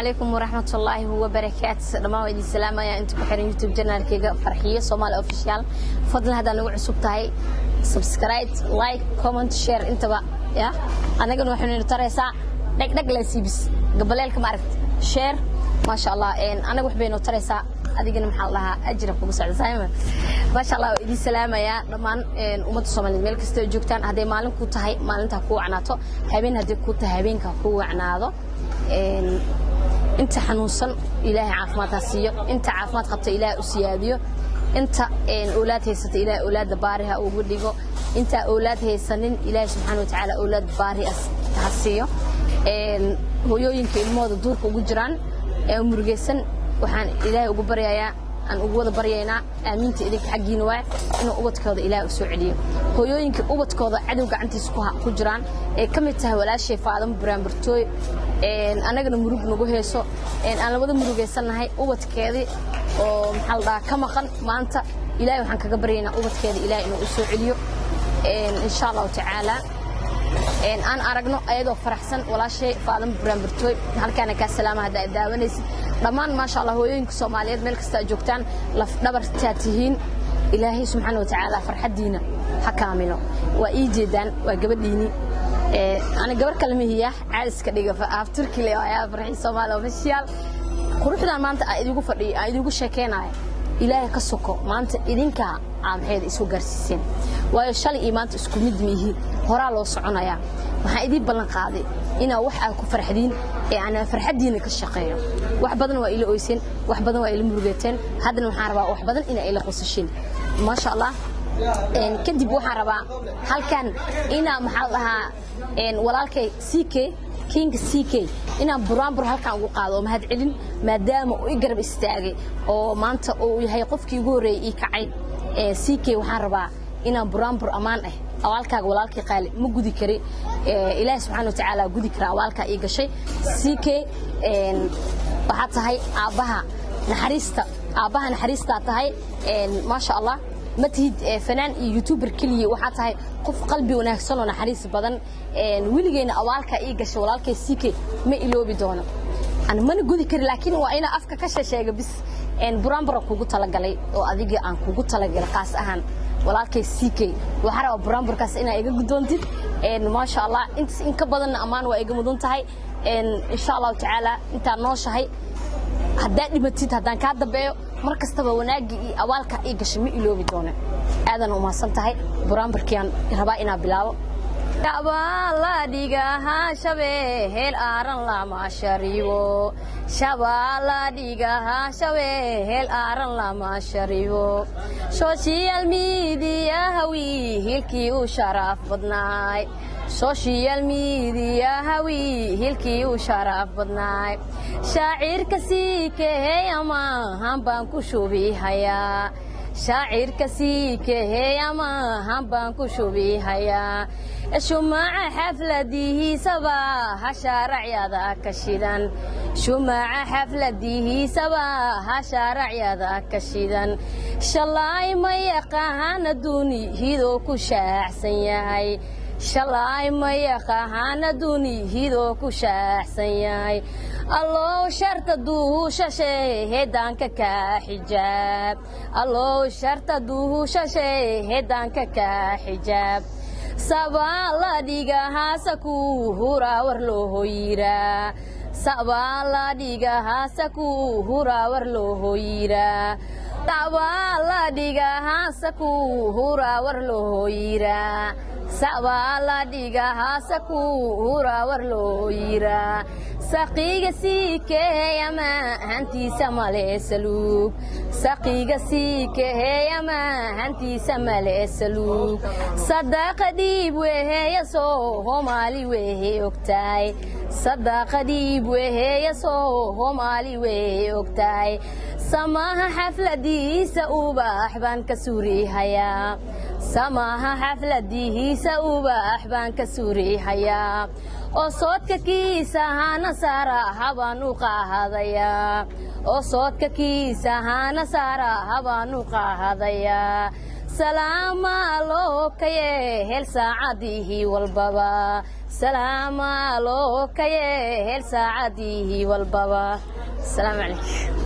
Calaykum waraxmatullaahi wabarakaatu. Dhammaan waa idin salaamaya inta ku xiran YouTube channelkayga Farxiyo Soomaali Official. Fadlan haddaa nagu cusub tahay, subscribe, like, comment, share intaba ya anagana waxaynu taraysaa dhegdheg la siibis gabaleelka ma aragti share. Maasha Allah, anaga wax baynu taraysaa, adigana maxaa la dhahaa, ajira kugu socda saima. Maasha Allah, waa idin salaamayaa dhammaan ummadda Soomaaliyeed meel kasta ay joogtaan. Hadday maalin ku tahay, maalinta ha kuu wacnaato. Habeen hadday ku tahay, habeenka ha kuu wacnaado. Inta xanuunsan Ilaahay caafimaad ha siiyo, inta caafimaad qabta Ilaahay u siyaadiyo, inta awlaad haysata Ilaahay awlaadda baari ha ugu dhigo, inta awlaad haysanin Ilaahay subxaana wa tacaala awlaad baari ha siiyo. Hooyooyinka ilmahooda duurka ugu jiraan ee murugaysan, waxaan Ilaahay ugu baryayaa, aan ugu wada baryaynaa, aamiinta idinka xaggiina waay, inuu ubadkooda Ilaahay u soo celiyo. Hooyooyinka ubadkooda cadow gacantiisa ku jiraan ee ka mid tahay walaashay Faadamo Buraanburtooy, annagana murug nagu heeso, aan labada murugaysannahay ubadkeedii oo maxaa la dhahaa ka maqan maanta, Ilaahay waxaan kaga baryaynaa ubadkeeda Ilaahay inuu u soo celiyo, insha Allahu tacaala aan aragno ayadoo faraxsan. Walaashay Faadamo Buraanburtooy, halkaana kaa salaama hadda aad daawanaysid. Dhammaan maasha Allah hooyooyinka Soomaaliyeed meel kasta aad joogtaan, laf dhabartaa tihiin. Ilaahay subxaana wa tacaala farxaddiina ha kaamilo. Waa ii jeedaan, waa gabadhiini, ana gabar kale mihiya, caadiska dhiga afturkile ayaa Farxi Soomaali Official. Quruxdan maanta aan idigu fadhiyo, aan idigu sheekeynayo, Ilaahay ka soko maanta idinkaa maxayda isu gaarsiiseen, waayo shalay iyo maanta isku mid miihi, horaa loo soconayaa. Waxaan idiin ballan qaaday inaa wax aad ku farxdiin ee aan farxaddiina ka shaqeeyo. Wax badan waa ila oyseen, wax badan waa ila murugeeteen, haddana waxaan rabaa wax badan inaa ila qosashiin, maasha Allah. Kadib waxaan rabaa halkan inaa maxaa la dhahaa walaalkay CK Kinga CK inaan buraanbur halkan ugu qaado oo mahad celin, maadaama uu i garab istaagay oo maanta uu yahay qofkii ugu horreeyey ii kacay. CK, waxaan rabaa inaan buraanbur ammaan ah. Awaalkaaga, walaalkii qaali, ma gudi kari, Ilaahi subxaana watacaala gudi kara awaalkaa ii gashay. CK, waxaa tahay aabbaha naxariista, aabbaha naxariistaa tahay, maasha Allah. Ma tihid fanaan iyo youtuber keliya, waxaa tahay qof qalbi wanaagsan oo naxariis badan. Weligeyna awaalkaa ii gashay, walaalkay CK, ma iloobi doono, ana mana gudi kari, laakiin waa inaa afka ka sheega bis. Buraanbura kugu talagalay oo adiga aan kugu talagalay qaas ahaan, walaalkay CK, waxaa rabaa buraanburkaas inaa iga gudoontid, maasha Allah. Intaas in ka badanna ammaan waa iga mudan tahay, insha Allahu tacaala. Intaan nooshahay, haddaad dhimatid, haddaan kaa dambeeyo, mar kastaba wanaaggii iyo awaalka ii gashay ma iloobi doono. Aadan umahadsan tahay. Buraanburkiaan rabaa inaa bilaabo. Shabaa dhigaha shabeel aaran lama sharibo, shabaa dhigaha shabeel aaran lama sharibo. Social mediaha wiilkii u sharaf badnaay, social mediaha wiilkii u sharaf badnaay, shaacirka siikehey amahan baan ku shubihayaa, shaacirka siikehey amahan baan ku shubihayaa. Shumaca xafladihiisaba hashaaracyada ka shidan, shumaca xafladihiisaba hashaaracyada ka shidan. Shalaay ma yaqaana dunihidoo ku shaacsan yahay, shalaay ma yaqaana dunihidoo ku shaacsan yahay. Allow sharta duushashe hedaanka kaa xijaab, allow sharta duushashe hedaanka kaa xijaab. Sabaa la dhigahaasa ku huraa war loo hoyiraa, sabaa la dhigahaasa ku huraa war loo hoyiraa, sabaa la dhigahaasa ku huraa war loo hoyiraa, sabaa la dhigahaasa ku huraa war loo yiraa. Saqiiga siikeeyama hantiisa male saluug, saqiiga siikeeyama hantiisa male saluug. Sadaaqa dhiib weheeya Soomaali wehe ogtahay, sadaaqa dhiib weheeya Soomaali wehe ogtahay. Samaha xafladiisa ubax baan ka surihayaa, samaha xafladihiisa ubax baan ka surihayaa, oo soodka kiisa hana saara habaan u qaahadayaa, oo soodka kiisa hana saara habaan u qaahadayaa. Salaama loo kaye hel saacadihii walbaba, Salaama loo kaye heel saacadii walbaba. Asalaamu calaykum.